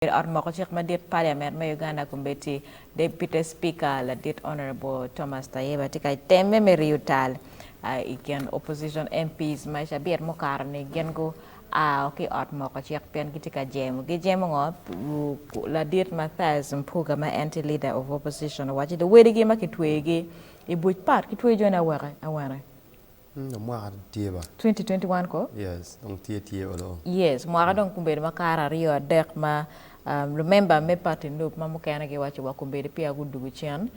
Ot moko cik madit Parliament me Uganda kombeddi Deputy Speaker ladit Honourable Thomas Tayebwa tye ka temme me riyo tal i kin opposition MPs ma i cabit mukato ni gin gu ao ki ot moko cik pien gitye ka jemo. Gijemo ngo? Ladit Mathias Mpuuga ma en tye leader of opposition owaco ni luwedigi ma kitweyogi i buc pat kitweyo joni aweke awene. Mwaka tye ba. 2021 ko? Yes, dong tye tye olo. Yes, mwaka dong obedo makato aryo adek ma lumemba me party NUP ma mukene giwaco wa kombeddi peya gudugo cen,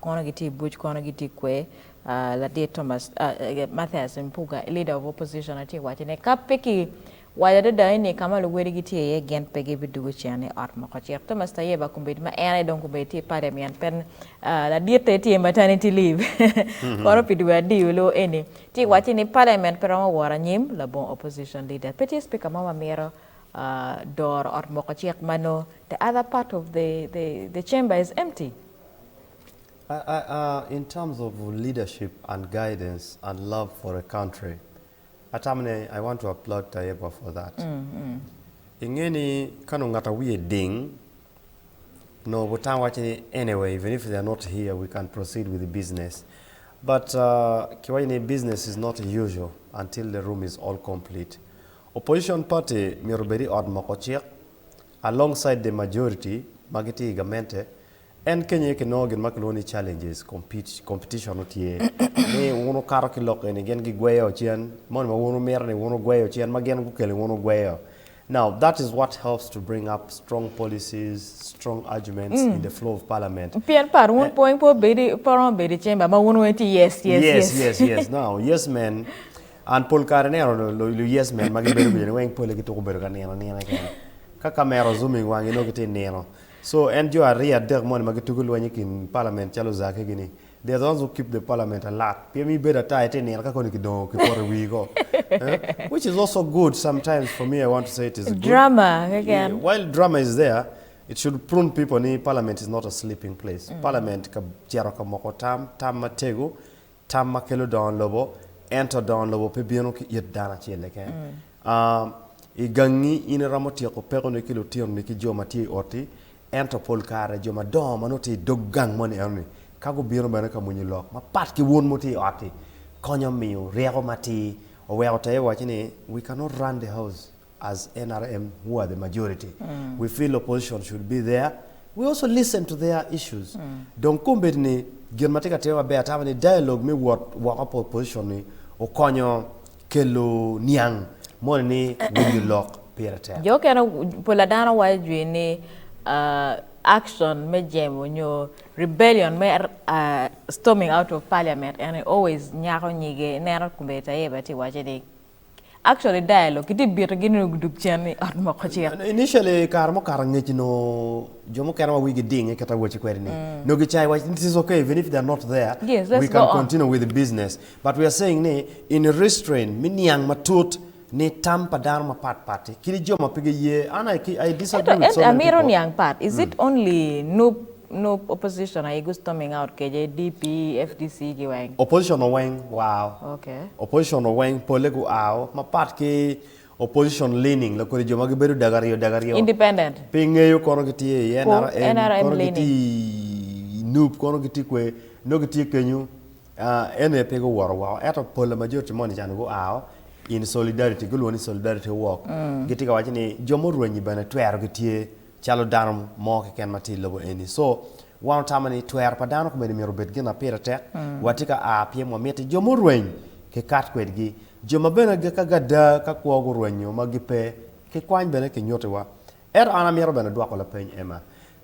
kono gitye i buc kono gitye kwe. Ladit Thomas Mathias Mpuuga, leader of opposition atye waco ni ka pe ki Waco adada ni ka ma luwedi gitye iye gin pe gibidugo cen i ot moko cik. Thomas Tayebwa kombeddi ma en aye dong kombeddi tye i paliament pen laditte tye i maternity leave kono pi dwe adiyo luo eni tye ka wacci ni paliament pe romo wot anyim labongo opposition leader. Pe tye speaker mo ma mito doro ot moko cik ma nongo the other part of the chamber is empty. In terms of leadership and guidance and love for a country, Atamo ni I want to applaud Tayebwa for that. Inge ni ka nongo ngat a wiye ding, nongo butang waco ni anyway even if they are not here we can proceed with the business. But kiwaco ni business is not usual until the room is all complete. Opposition party myero obed i ot moko cik alongside the majority ma gitye i gamente En kenyo aye kinongo gin ma kilwongo ni challenges, competition nongo tye ni wun wukato ki lok eni gin gigweyo cen, moni ma wun wumito ni wun wugweyo cen ma gin gukelo ni wun wugweyo. Now that is what helps to bring up strong policies, strong arguments in the floor of parliament. Pien par wun pe weng pe obedo pe romo bedo i chamber ma wun weng tye yes yes yes. Yes yes yes. Now yes men and pol kare ineno lu yes men ma gibedo kwede ni weng pole gituko bedo ka nino anina keken. Ka camera o-zooming wangi nongo gitye nino. So en jo ariyo adek moni ma gitugo lweny i kin parliament calo Zaake gini, they are the ones who keep the parliament alert pien ibedo ata ite nino ka koni kidongo kipoto i wii ko eh? Which is also good sometimes for me I want to say it is good. Drama keken. While drama is there, it should prune people ni parliament is not a sleeping place. Parliament ka cito ka moko tam, tam matego, tam ma kelo dongo lobo, ento dongo lobo pe bino ki it dano acel keken. I gangi in iromo tyeko pekoni ki lutinoni ki jo ma tye i oti, ento pol kare jo madongo ma nongo tye i dog gang moni enoni ka gubino bene ka mwinyo lok mapat ki wun mutye i ot-ti konyo miyo ryeko matir. Oweko Tayeb owaco ni we cannot run the house as NRM who are the majority. We feel opposition should be there. We also listen to their issues. Dong kombeddi ni gin ma tye ka timme maber atamo ni dialogue me wot woko pa opposition ni okonyo kelo niang moni ni winyo lok pire tek. Jo okene pol dano waco jwi ni action me jemo nyo rebellion me storming out of parliament eni always nyako nyige ineno kombeddi Tayeb tye waco ni Actually dialogue kitye bito gi ni dug cen i ot moko cik. Initially kare mukato angec onongo jo mukene ma wigi dinge kit awaci kwede ni nongo gicayo waci it is okay even if they are not there Yes, let's we go can on. continue with the business but we are saying ni in restrain me niang matut ni tam pa dano mapat pat-ti kadi jo ma pe giye an I, I disagree Ento with so ento many amito people. niang pat is it only nup nup opposition aye gu storming out keje DP, FDC gi weng? Opposition oweng wow. Okay. Opposition oweng pole gu ao mapat ki opposition leaning lakodi jo ma gibedo daga ryo daga ryo. Independent. Pe ingeyo kono gitye i Ko, NRM, NRM kono leaning. gitye i NUP, kono gitye kwe, nongo gitye kenyo. Ah, eno aye pe guwoto woko. Ento pole majority moni can guao in solidarity, gulwongo ni solidarity walk. Gitye ka waco ni jo murwenyi bene twero gitye calo dano mo keken ma tye i lobo eni. So, wan otamo ni twero pa dano komedi myero obed gin ma pire tek. Watye ka a pien wamiti jo murweny kikat kwedgi. Jo ma bene ka gada ka kwo gurwenyo ma gipe, kikwany bene kinyutiwa. Ento an amito bene dwoko lapeny Emma.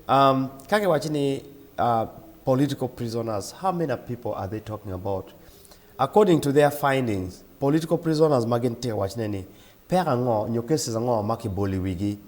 Um, ka kiwaco ni uh, political prisoners, how many people are they talking about? According to their findings, political prisoners ma gin tye ka wacone ni peko ango nyo cases ango ma kibolo i wigi?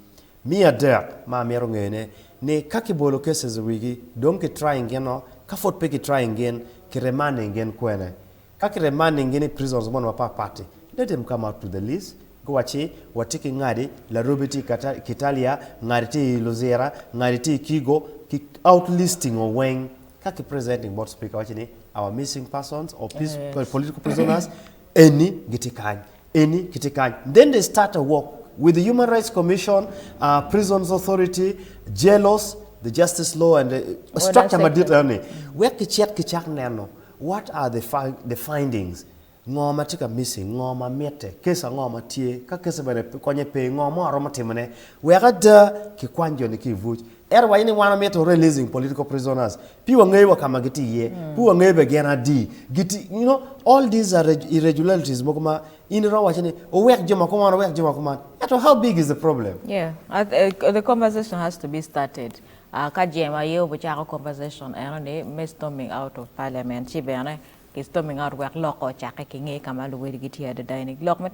Me adek ma amito ngeyone ni ka kibolo cases i wigi dong ki trying gin o, ka pud pe ki trying gin, ki remanding gin kwene? Ka ki remanding gin i prisons moni mapat pat-ti, let them come out to the list guwacci watye ki ngadi, Larobi tye i Kitalia, ngadi tye i Luzira, ngadi tye i Kigo, ki out listing o weng ka ki presenting bot speaker waci ni our missing persons or political prisoners eni gitye kany. Eni kitye kany. Then they start a walk. with the Human Rights Commission, Prisons Authority, jailers, the justice law and the structure madit eno ni wek kicit kicak neno what are the findings, ngo ma tye ka missing, ngo ma mitte, case ango ma tye, ka case bene konye pe, ngo ma waromo timone wek ada kikwany joni ki i buc. Ento waco ni wan wamito releasing political prisoners pi wangeyo wa ka ma gitye iye, pi wangeyo bene gin adi, gitye, you know, all these are irregularities mogo ma in iromo waco ni owek jo ma kuman, owek jo ma kuman. Ento how big is the problem? Yeah, the conversation has to be started. Ka jemo aye obucako conversation eno ni me storming out of parliament ci bene ki storming out wek loko ocakke ki nge ka ma luwedi gitye adada ni lok me.